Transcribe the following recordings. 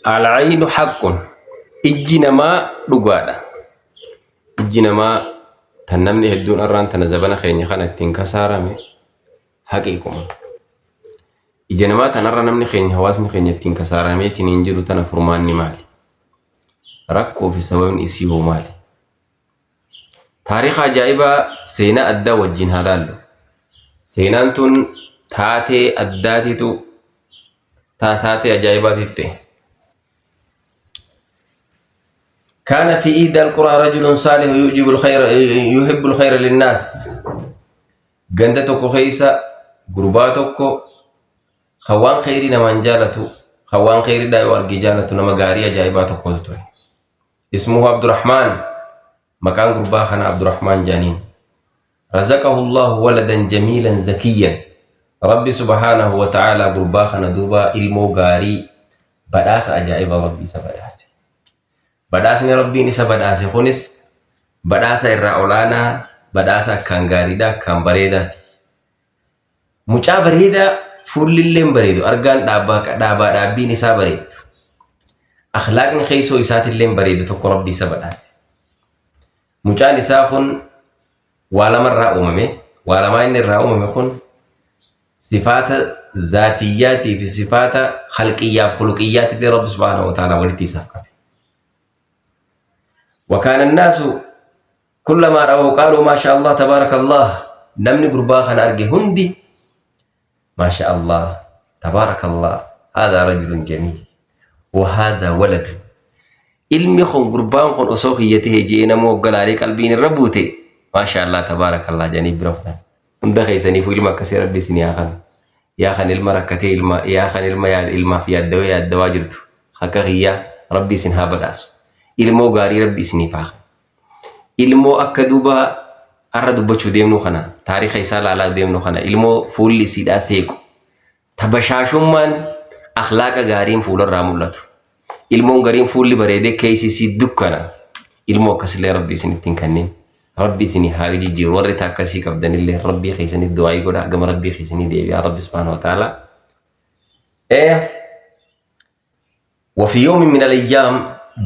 Al-aynu haqqun. Ijji namaa dhugaadha. Ijji namaa tan namni hedduun arraan tana zabana keenya kana ittiin kasaarame haqiiquma. Ija namaa tanarra namni keenya hawaasni keenya ittiin kasaarameetiin hin jiru tana furmaanni maali? Rakkoo fi sababni isii hoo maali? Taariika ajaa'ibaa seenaa addaa wajjin haa laallu. Seenaan tun taatee addaatitu taatee ajaa'ibaatitti ta'e. Kaana fi ihda alquraa rajulun saalihu yujibu alkhayra yuhibbu alkhayra linnaas. Ganda tokko keessa gurbaa tokko kan waan khayrii namaan jaalatu kan waan khayriidhaa yoo arge jaalatu nama gaarii ajaa'ibaa tokkotu ture. Ismuhu Abdurrahmaan maqaan gurbaa kana Abdurrahmaan jaaniin. Razaqahu Allahu waladan jamiilan zakiyyan. Rabbi subhaanahu wa ta'aalaa gurbaa kana duuba ilmoo gaarii badhaasa ajaa'iba Rabbi isa badhaase. Badhaasni Rabbiin isa badhaase kunis badhaasa irraa olaanaa badhaasa akkaan gaariidha akkaan bareedaati. Mucaa bareedaa fuullilleen bareedu argaan dhaabaa dhaabaa dhaabbiin isaa bareeddu. Akhlaaqni keessoo isaatilleen bareedu tokko Rabbi isa badhaase. Mucaan isaa kun waa lamarraa uumame. Waa lamaa inni irraa uumame kun sifaata zaatiyyaatii fi sifaata khalqiyyaaf khuluqiyyaatiillee Rabbi subhaanahu wa ta'ala walitti isaaf qabe. Wakaana naasu Kullamaa ra'aw qaaluu maasha Allah tabaarakallah namni gurbaa kana arge hundi maasha Allah tabaarakallah haadhaa rajulun jamiil wa haadhaa waladu ilmi kun gurbaan kun osoo kiyya ta'e je'ee nama hoggalaalee qalbiin irra buute maasha Allah tabaarakallah jedhanii bira kutan hunda keessaniifuu ilma akkasii rabbi isin yaa kanu yaa kan ilma rakkatee ilma yaa kan ilma ilmaaf yaaddawee yaaddawaa jirtu akka kiyyaa rabbi isin haa badhaasu ilmoo gaarii rabbi isiniif haa kanu Ilmoo akka duuba har'a dubbachuu deemnu kana taariika isaa laalaa deemnu kana ilmoo fuulli isiidhaa seequ ta bashaashummaan akhlaaqa gaariin fuularraa mul'atu. Ilmoon gariin fuulli bareedee keessi isii dukkana. Ilmoo akkasillee rabbi isinitti hin kennin. Rabbi isinii haa jijjiiru warri ta akkasii qabdanillee rabbii keessanitti du'aayii godhaa gama rabbii keessanii deebi'aa rabbi subhaanahu wa ta'ala. وفي يوم من الأيام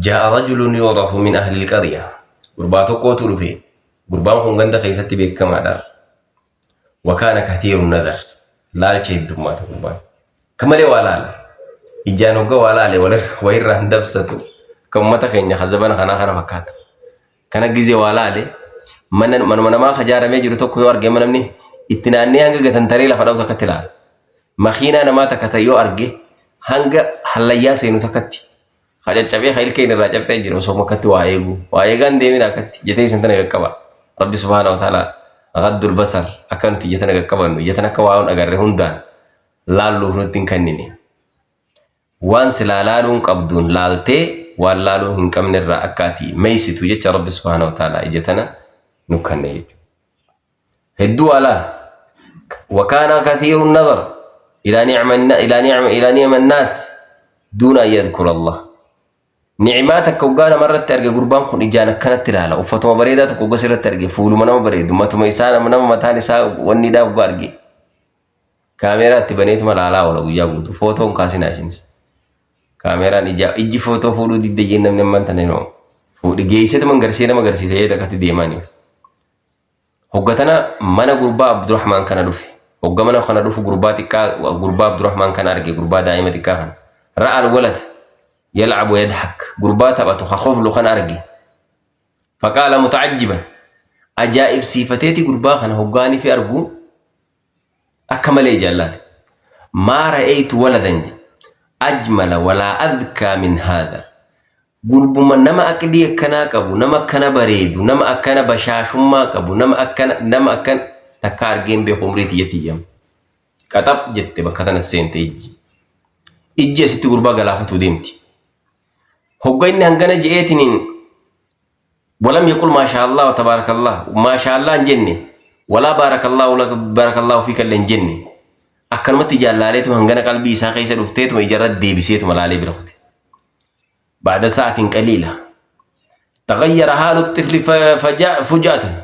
جاء رجل يعرف من أهل القرية gurbaa tokkootu dhufe gurbaan kun ganda keessatti beekamaadha وكان كثير النظر laalcha heddummaata gurbaan akka malee waa laala ijaan hogga waa laale wayirraa hin dabsatu akka ummata keenya ka zabana kanaa kana fakkaata kana gizee waa laale mana manuma namaa ka jaaramee jiru tokko yoo arge namni itti naannee hanga gatantaree lafa dha'u takkatti laala Makiinaa namaa takka ta yoo arge hanga hallayyaa seenu takkatti ka caccabee ka ilkeen irraa cabxee jira osoo akkatti waa eegu waa eegaan deemin akkatti jetee isin tana qaqqaba. Rabbi subhaana wa ta'ala gaddul basar akka nuti ija tana qaqqabannu ija tana akka waa hin agarre hundaan laalluuf nutti hin kennine. Waan silaa laaluun qabduun laaltee waan laaluu hin qabne irraa akka ati meeysitu jecha Rabbi subhaana wa ta'ala ija tana nu kanne jechuudha. Hedduu waa laala. Wakaana kathiiru nazar ilaa ni'ma ilaa ni'ma ilaa ni'ma naas duuna an yadhkura Allah. Ni'maa takka hoggaa namarratti arge gurbaan kun ijaan akkanatti ilaala. Uffatuma bareedaa tokko hoggaa sirratti arge fuuluma nama bareedu matuma isaa nama mataan isaa wanniidhaa hoggaa arge. Kaameeraa itti baneetuma laalaa oola guyyaa guutuu. Footoon kaasinaa isinis. Kaameeraan ijaa ijji footoo fuudhuu didde jeen namni ammaan tana hinoo. Fuudhi geesseetuma garsee nama garsiisa jee takkatti deemaa ni. Hogga tana mana gurbaa Abdurrahmaan kana dhufe. Hogga mana kana dhufu gurbaa xiqqaa gurbaa Abdurrahmaan kana arge gurbaa daa'ima xiqqaa kana. Ra'al walad yal'abu yadhak gurbaa taphatu ka koflu kana arge. Faqaala muta'ajjiban ajaa'ibsiifateeti gurbaa kana hoggaanii fi argu akka malee ijaan laale. Maa ra'aytu waladan jedhe ajmala walaa adkaa min haadha. Gurbuma nama aqlii akkanaa qabu, nama akkana bareedu, nama akkana bashaashummaa qabu, nama akkana nama akkana takka argeen beeku umrii tiyyatti iyyama. Qaxab jette bakka tana seente ijji. Ijji asitti gurbaa galaafatuu deemti. Hogga inni hangana je'eetiniin walam yaqul maashaallah wa tabaarakallah maashaallah hin jenne walaa baarakallahu laka baarakallahu fiika illee hin jenne akkanumatti ijaan laaleetuma hangana qalbii isaa keessa dhufteetuma ijarra deebiseetuma laalee bira kute. Ba'da sa'atin qaliila taghayyara haalu xifli fujaatan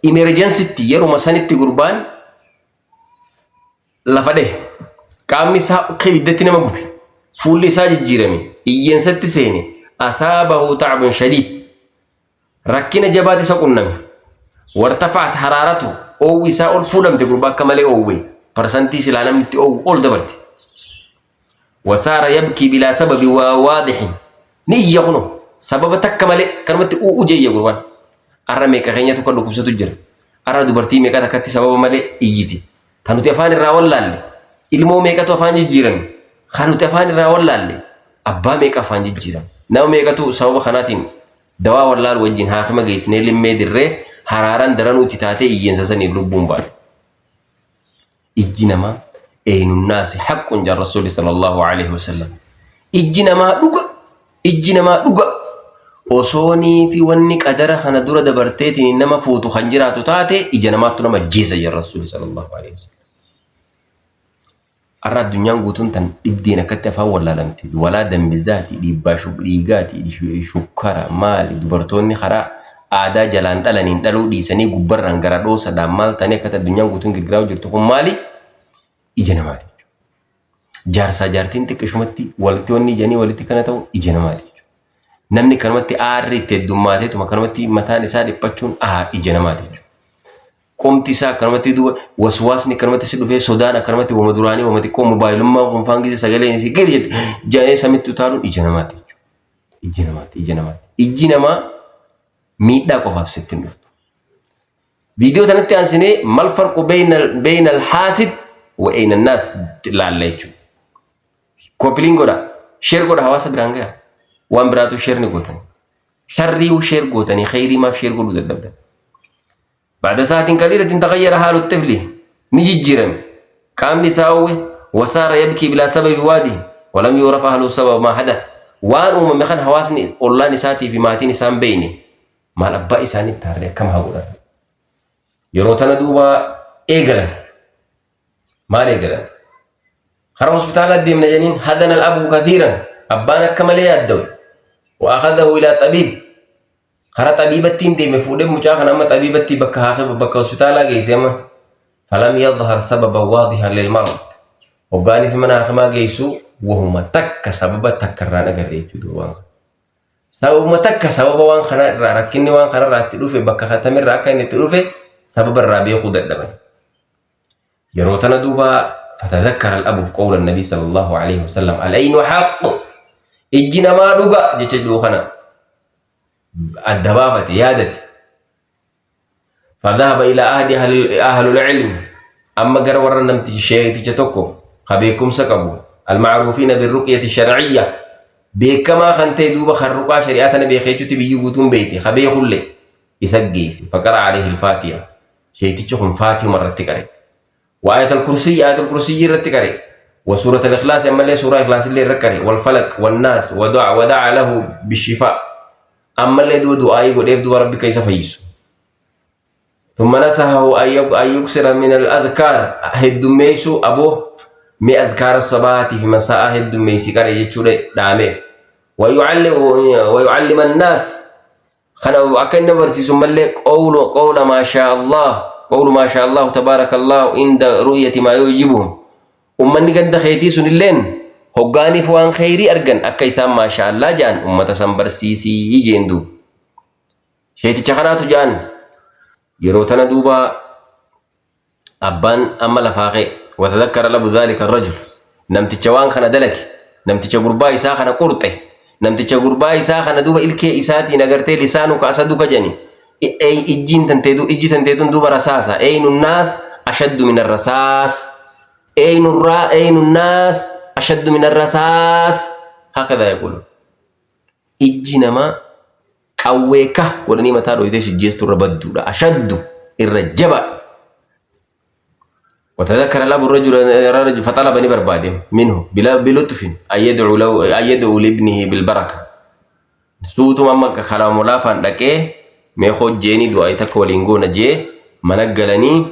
emergensitti yeruma sanitti gurbaan lafa dhehe qaamni isaa akka ibiddatti nama gube. Fuulli isaa jijjiirame. Iyyeensatti seene. Asaabahu ta'bun shadiid. Rakkina jabaatu isa qunname. Wartafaat haraaratu oowwi isaa ol fuudhamte gurbaa akka malee oowwe. Parsantii silaa namni itti oowwu ol dabarte. Wasaara yabkii bilaa sababi waa waadixin. Ni iyya kuno sababa takka malee kanumatti u'u jeeyya gurbaan. Arra meeqa keenyatu kan dhukkubsatu jira. Arra dubartii meeqa takkatti sababa malee iyyiti. Kan nuti afaan irraa wallaalle. Ilmoo meeqatu afaan jijjiirame. Kan nuti afaan irraa wallaalle. Abbaa meeqa afaan jijjiirame. Nama meeqatu sababa kanaatiin dawaa wallaalu wajjin haakima geessinee limmee dirree haraaran daranuu itti taatee iyyeensa saniin lubbuun baate. Ijji namaa eynunnaasi haqqun jedhan Rasuulli sallallahu alaihi wasallam. Ijji namaa dhuga, ijji namaa dhuga. Osoonii fi wanni qadara kana dura dabarteetiin nama fuutu kan jiraatu taate ija namaattu nama ajjeesa jedhan Rasuulli sallallahu alaihi wasallam. Har'a addunyaan guutuun tan dhibdeen akkatti afaan wallaalamte. Walaa dambizaati, dhiibbaa dhiigaati, shukkara, maali, dubartoonni karaa aadaa jalaan dhalaniin dhaluu dhiisanii gubbarraan gara dhoosadhaan maal ta'anii akkatti addunyaan guutuun girgiraa jirtu kun maali? Ija namaati jechuudha. Jaarsaa jaartiin xiqqishumatti walitti wanni ijanii walitti kana ta'u ija namaati jechuudha. Namni kanumatti aarri itti heddummateetuma kanumatti mataan isaa dhiphachuun ija namaati jechuudha. Qomti isaa akkanumatti duuba waswaasni akkanumatti si dhufee sodaan akkanumatti wama duraanii wama xiqqoo mobaayilummaan kun faan gisee sagaleen isii gadi jette jaanee samitti utaaluun ija namaati jechuudha. Iji namaati ija namaati. Ijji namaa miidhaa qofaaf sitti hin dhuftu. Viidiyoo tanatti aansinee mal farqu beeyna alhaasid wa eyna naas laalla jechuudha. Koppiliin godha, sheer godha hawaasa biraan gaha. Waan biraatu sheer ni gootan. Sharriihu sheer gootanii kheyrii maaf sheer godhuu dadhabdan. Ba'da sa'aatin qaliilatin taghayyara haalu xifli ni jijjiirame. Qaamni isaa oowwe wasaara yabkii bilaa sababi waadihin walam yuuraf ahlu sababa maa hadath. Waan uumame kan hawaasni ollaan isaatii fi maatiin isaan beeyne maal abbaa isaaniif taarree akkam haa godhan. Yeroo tana duuba eegalan. Maal eegalan? Karaa hospitaalaa deemna jedhaniin hadana al-abu kathiiran abbaan akka malee yaaddawe. Wa akhadahu ilaa xabiib Kara xabiibattiin deeme fuudhee mucaa kana amma xabiibatti bakka haakima bakka hospitaalaa geesse amma falam yadhar sababa waadihan lil marad hoggaanii fi mana haakimaa geessu wahuma takka sababa takka irraan agarre jechuudha waan kana. Sababuma takka sababa waan kana irraa rakkinni waan kana irraa itti dhufe bakka katamirraa akka inni itti dhufe sababa irraa beekuu dadhaban. Yeroo tana duuba fatadhakkara al-abu qawla nabii sallallahu alaihi wasallam al-aynu haqq ijji namaa dhuga jecha jedhu kana adda baafate yaadate. Fadhahaba ila ahdi ahlul ilmi amma gara warra namtichi sheekticha tokko ka beekumsa qabu alma'ruufiina birruqyati shar'iyya beekamaa kan ta'e duuba kan ruqaa shari'aa tana beekee jechuutti biyyi guutuun beekte ka beekullee isa geesse faqara alayhi alfaatiha sheektichi kun faatihuma irratti qare Wa ayatal kursiyyi ayatul kursiyyi irratti qare. Wa suuratal ikhlaasi ammallee suuraa ikhlaasillee irra qare. Wal falaq wal naas wa du'a wa da'a lahu bishifaa. Ammallee duba du'aayii godheef duba rabbi ka isa fayyisu. Thumma nasahahu an yuksira min al adhkaar heddummeessuu aboo mee azkaara sabaatii fi masaa'aa heddummeessi qare jechuudha dhaameef. Wa yu'allima annaas Kana akka inni nama barsiisu mallee qawlu qawla maashaa Allah qawlu maashaa Allah tabaarakallahu inda ru'yati maa yu'jibuhum. Ummanni ganda keetii sunilleen hoggaaniif waan kheyrii argan akka isaan maashaa Allah ja'an ummata san barsiisii jeen duuba. Sheeticha kanaatu ja'an yeroo tana duuba Abbaan amma lafaa ka'e. Watadakkara labu dhaalika rajul. Namticha waan kana dalage. Namticha gurbaa isaa kana qurxe. Namticha gurbaa isaa kana duuba ilkee isaatiin agartee lisaanu ka asaduka jedhani. Ijjiin tanteetu ijji tanteetun duuba rasaasa. Eynu naas ashaddu min arrasaas. Eynu raa eynu naas ashaddu min arrasaas. Hakadha yaqulu. Ijji namaa qawwee kah godhanii mataa dhoytee si jeestu irra badduudha. Ashaddu irra jaba. وتذكر الأب الرجل الرجل فطلب نبرباد منه بلا بلطف أن يدعو له أن يدعو لابنه بالبركة سوتو أما كلام لافان دكه mee hojjeeni du'aa takka waliin goona jee mana galanii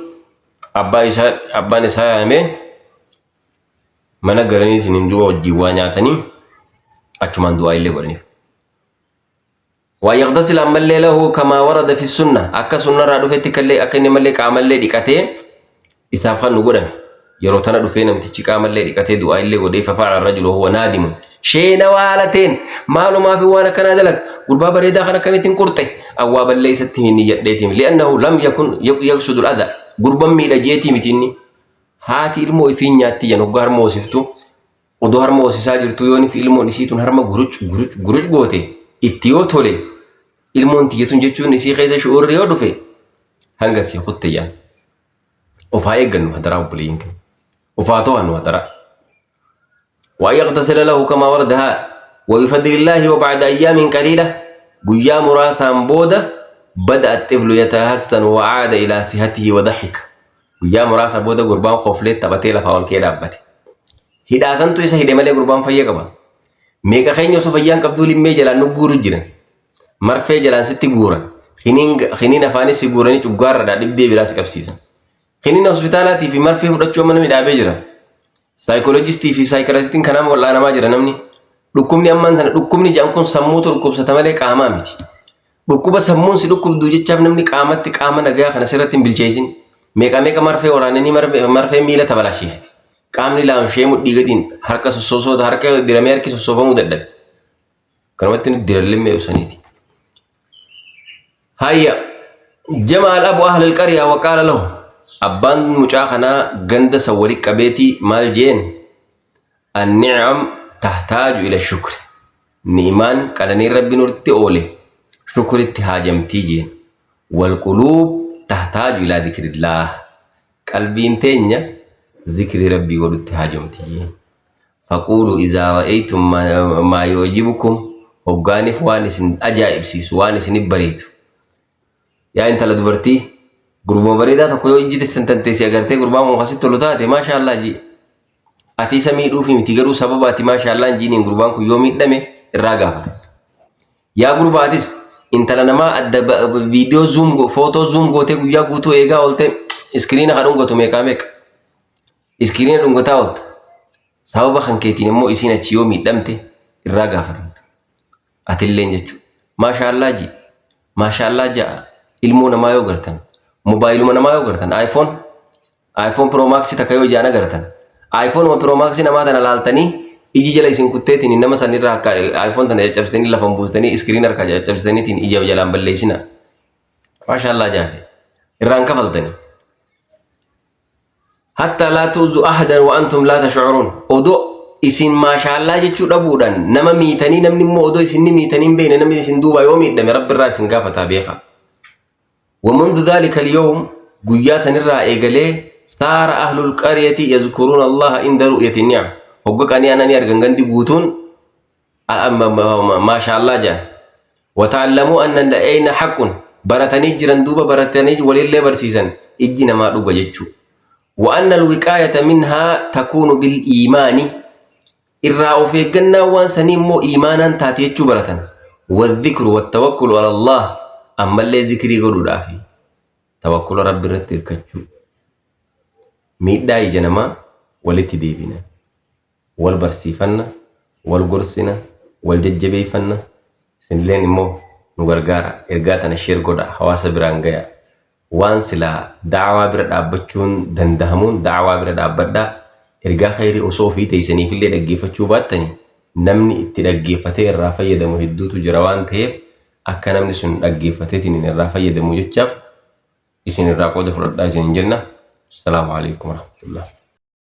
abbaa isaa abbaan isaa yaamee mana galanii isiniin duuba wajjin waa nyaatanii achumaan du'aa illee godhaniif. Waa yaqtasila ammallee lahu kamaa warada fi sunna akka sunnarraa dhufetti kallee akka inni mallee qaamallee dhiqatee isaaf kan nu godhame. Yeroo tana dhufee namtichi qaamallee dhiqatee du'aa illee godhee fafa'ala rajulu huwa naadimun. Sheena waalateen maalumaafi waan akkanaa dalaga gurbaa bareedaa kan akkamittiin qurxe awwaa ballee isatti hin niyyadheetiin li'annahu lam yakun yaqsudul adha gurban miidha jeetii miti inni haati ilmoo ifiin nyaatti jan hoggaa harma hoosiftu odoo harma hoosisaa jirtu yoonif ilmoon isii tun harma guruc guruc guruc goote itti yoo tole ilmoon tiyya tun jechuun isii keessa shu'uurri yoo dhufe hanga sii kutte jaan. Of haa eeggannu hadaraa obboleeyyiin keenya. Of haa to'annu hadaraa. Waan yaqtasila lahu kamaa waradahaa wabifadlillaahi wa ba'da ayyaamin qaliila guyyaa muraasaan booda bada axxiflu yatahassanu wa aada ilaa sihatihi wa daxika. Guyyaa muraasa booda gurbaan koflee taphatee lafaa ol ka'ee dhaabbate. Hidhaa santu isa hidhe malee gurbaan fayya qaba. Meeqa keenya osoo fayyaan qabduu limmee jalaan nu guuru jiran. Marfee jalaan sitti guuran. Kiniin afaanis si guuranii cuggaarradhaa dhibdee biraa si qabsiisan. Kiniin hospitaalaatii fi marfee fudhachuu amma namni dhaabee jira. Saayikooloojistii fi saayikalaastiin kanaan wal'aanamaa jira namni. Dhukkubni ammaan tana dhukkubni jedhan kun sammuutu dhukkubsata malee qaamaa miti. Dhukkuba sammuun si dhukkubdu jechaaf namni qaamatti qaama nagaa kana sirratti hin bilcheessin. Meeqa meeqa marfee waraananii marfee miila tabalashiisiti. Qaamni laamshee mudhii gadiin harka sossoosota harka diramee harki sossoofamuu dadhabe. Kanumatti nuti dirallee usaniiti. Hayya jamaal abu ahlil qaryaa waqaala lahu abbaan mucaa kanaa ganda san wali qabeetii maal jeen anni'am tahtaaju ila shukri ni'imaan qananiin rabbi nurtti oole shukritti haajamtii jeen walquluub tahtaaju ilaa dikrillaah qalbiin teenya zikrii rabbii godhutti haajamti jeen Faquulu izaa ra'aytum maa yu'jibukum hoggaaniif waan isin ajaa'ibsiisu waan isinif bareedu. Yaa intala dubartii gurbuma bareedaa tokko yoo ijji teessan tantee si agartee gurbaan kun kasitti tolu taate maashaallaa jii. Ati isa miidhuufi miti garuu sababa ati maashaallaan jiiniin gurbaan kun yoo miidhame irraa gaafata. Yaa gurbaa atis intala namaa adda viidiyoo zuum footoo zuum gootee guyyaa guutuu eegaa oolte iskiriina kan dhungatu meeqaa meeqa. Iskiriina dhungataa oolta. Sababa kan keetiin immoo isiin achi yoo miidhamte irraa gaafatamta. Atilleen jechuudha. Maashaallaa ji. Maashaallaa ja'a. Ilmoo namaa yoo gartan. Mobaayiluma namaa yoo gartan. iPhone. iPhone Pro Max takka yoo ijaan agartan. iPhone Pro Max namaa tana laaltanii iji jala isin kutteetiin nama san irraa harka iPhone tana caccabsitanii lafan buustanii iskiriina harkaa caccabsitaniitiin ija jalaan balleessina. Maashaallaa jaafe. Irraan kafaltanii. Hatta laa tu'zu ahadan wa antum laa tash'uruun. Odoo isin maashaallaa jechuu dhabuudhaan nama miitanii namni immoo odoo isin ni miitanii hin beekne namni isin duubaa yoo miidhame rabbi irraa isin gaafataa beekaa. Wa mundu dhaalika al-yawm guyyaa sanirraa eegalee saara ahlul qaryati yazkuruuna Allaha inda ru'yati ni'am. Hogga qanii ananii argan gandi guutuun maashaallaa jedhan. Wata'allamuu anna al-ayna haqqun baratanii jiran duuba baratanii walillee barsiisan ijji namaa dhuga jechuu. Wa anna al-wiqaayata minhaa takuunu bil iimaani irraa of eeggannaa waan sanii immoo iimaanaan taate jechuu baratan. Wadhikru wattawakkulu ala Allah ammallee zikrii godhuudhaafi tawakkula rabbi irratti hirkachuu. Miidhaa ija namaa walitti deebina. Wal barsiifanna, wal gorsina, wal jajjabeeyfanna. Isinilleen immoo nu gargaara. Ergaa tana share godha, hawaasa biraan gaya. Waan silaa da'awaa bira dhaabbachuun dandahamuun da'awaa bira dhaabbadhaa. Ergaa khayrii osoo ofii teeysaniifillee dhaggeeffachuu baattani namni itti dhaggeeffatee irraa fayyadamu hedduutu jira waan taheef akka namni sun dhaggeeffateetiin irraa fayyadamu jechaaf isin irraa qooda fudhadhaa isiniin jenna. Assalaamu alaikum warahmatullahi.